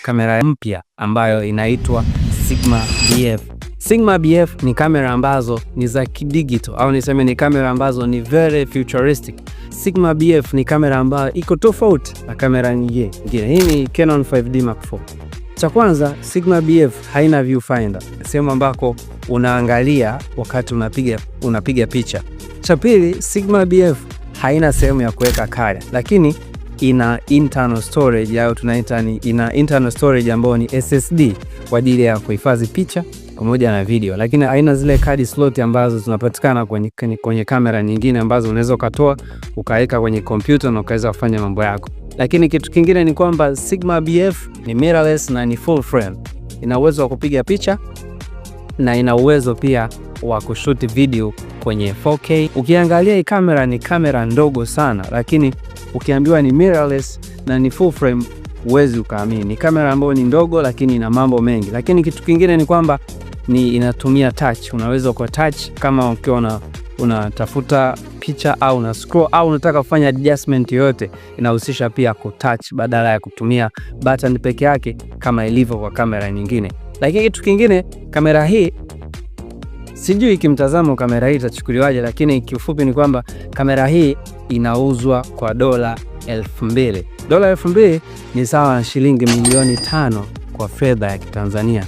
Kamera mpya ambayo inaitwa Sigma BF. Sigma BF ni kamera ambazo ni za kidigital au niseme ni kamera ambazo ni very futuristic. Sigma BF ni kamera ambayo iko tofauti na kamera nyingine. Hii ni Canon 5D Mark IV. Cha kwanza, Sigma BF haina viewfinder, sehemu ambako unaangalia wakati unapiga picha. Cha pili, Sigma BF haina sehemu ya kuweka kadi, lakini ina internal storage au tunaita ni ina internal storage ambayo ni SSD kwa ajili ya kuhifadhi picha pamoja na video, lakini haina zile card slot ambazo zinapatikana kwenye kamera nyingine ambazo unaweza ukatoa ukaweka kwenye kompyuta na ukaweza kufanya mambo yako. Lakini kitu kingine ni kwamba Sigma BF ni mirrorless na ni full frame. Ina uwezo wa kupiga picha na ina uwezo pia wa kushoot video kwenye 4K. Ukiangalia hii kamera ni kamera ndogo sana, lakini ukiambiwa ni mirrorless na ni full frame huwezi ukaamini. Ni kamera ambayo ni ndogo lakini ina mambo mengi. Lakini kitu kingine ni kwamba ni inatumia touch. Unaweza kwa touch kama ukiwa unatafuta picha au una scroll au unataka kufanya adjustment yoyote, inahusisha pia ku touch badala ya kutumia button peke yake kama ilivyo kwa kamera nyingine. Lakini kitu kingine, kamera hii sijui kimtazamo kamera hii itachukuliwaje, lakini kiufupi ni kwamba kamera hii inauzwa kwa dola 2,000. Dola 2,000 ni sawa na shilingi milioni 5 kwa fedha ya Kitanzania.